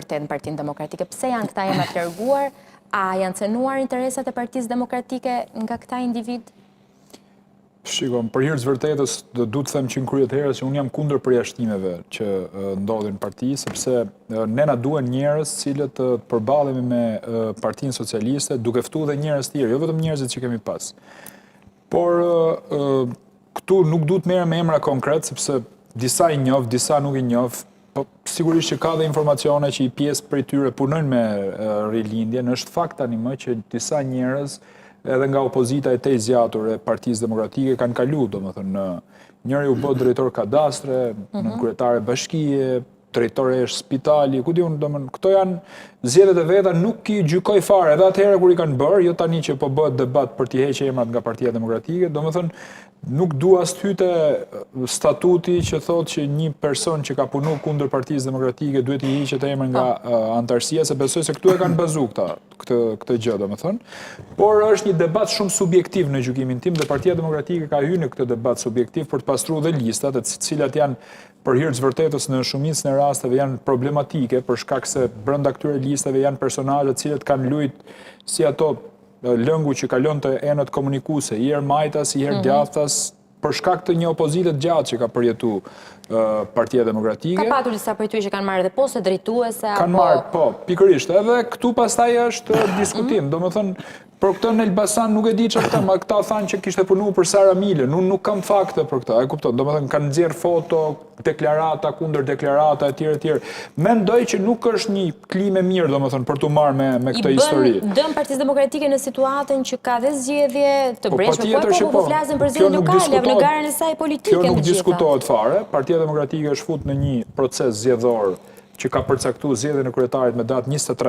vërtetë në Partinë Demokratike? Pse janë këta emra të larguar? A janë cenuar interesat e Partisë Demokratike nga këta individë? Shiko, për hir të vërtetës, do du të them që në krye të herës që unë jam kundër përjashtimeve që ndodhin në parti, sepse ne na duhen njerëz të cilët të përballemi me Partinë Socialiste, duke ftu dhe njerëz të tjerë, jo vetëm njerëzit që kemi pas. Por këtu nuk du të merrem me emra konkret, sepse disa i njoh, disa nuk i njoh, po sigurisht që ka dhe informacione që një pjesë prej tyre punojnë me rilindjen, është fakt tani më që disa njerëz edhe nga opozita e tejzgjatur e Partisë Demokratike kanë kalu, domethënë, në njëri u bë drejtor kadastre, mm -hmm. nënkryetare bashkie, drejtoreshë spitali, ku di unë, domethënë, këto janë zgjedhjet e veta, nuk i gjykoj fare, edhe atëherë kur i kanë bërë, jo tani që po bëhet debat për t'i heqë emrat nga Partia Demokratike, domethënë, nuk dua as të hyj te statuti që thotë që një person që ka punu kundër Partisë Demokratike duhet t'i hiqet emri nga po. anëtarësia, se besoj se këtu e kanë bazu këta, këtë këtë gjë, domethënë. Por është një debat shumë subjektiv në gjykimin tim dhe Partia Demokratike ka hyrë në këtë debat subjektiv për të pastruar dhe listat, të cilat janë për hir të vërtetës në shumicën e rasteve janë problematike për shkak se brenda këtyre listave janë personazhe të cilët kanë lujt si ato lëngu që kalon te enët komunikuese, i herë majtas, i herë mhm. djathtas, për shkak të një opozite të gjatë që ka përjetu Partia Demokratike. Ka patur disa prej tyre që kanë marrë dhe poste drejtuese apo Kanë marrë, po, pikërisht. Edhe këtu pastaj është diskutim. Mm. Domethënë, për këtë në Elbasan nuk e di çfarë këta, ma këta thanë që kishte punu për Sara Milën. Unë nuk kam fakte për këtë, e kupton. Domethënë kanë nxjerr foto, deklarata, kundër deklarata etj etj. Mendoj që nuk është një klimë e mirë, domethënë, për t'u marrë me me këtë histori. I bën dëm Partisë Demokratike në situatën që ka dhe zgjedhje të po, brendshme, po, po, po, po flasim për zgjedhje lokale, në garën e saj politike Kjo nuk diskutohet fare. Partia Demokratike është fut në një proces zgjedhor që ka përcaktuar zgjedhjen e kryetarit me datë 23.